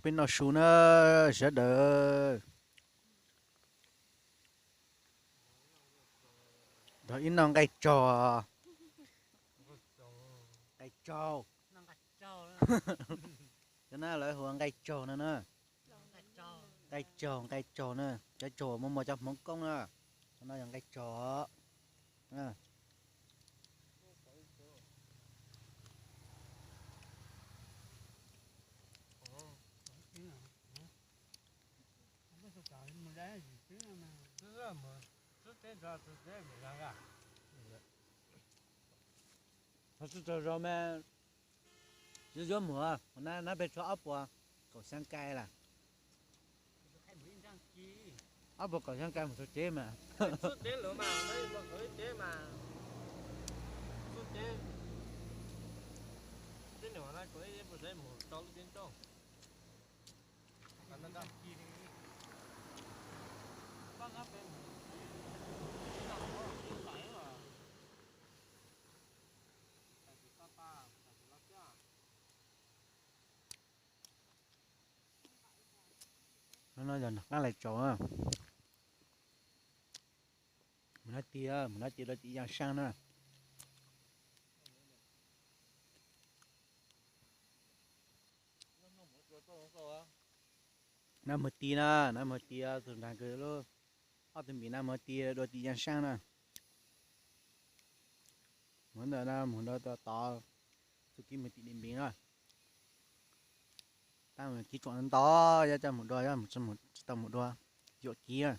Peb noj su na sawv daws. Nrog ib noj nqaij tsaug. Nqaij tsaug. Cov na lawv hu ua nqaij tsaug no na. Nqaij tsaug, nqaij tsaug na, cov tsaug muaj muaj cov Hmoob koob na. Cov no yog nqaij tsaug. Tsis tau zoo mas, tsis yuav mus, ua na peb tshuav ob puas kaum xyaa kais lawm. Ob puas kaum xyaa kais mus txog tsev mas. No yog nram qab lais tsaus. Mus no tiag, mus no tiag rau tim Yaj Saab na. Nab Muag Ti na, Nab Muag Ti tus nrag kws lub ob tug npis Nab Muag Ti dua tim Yaj Saab na. Mus ntawm na, mus rau tod, txuj kev mus tim Diam Npees na. Tab mus kev tsuam ntau, yog coj mus dua, yog tsis tau mus dua, yuam kev.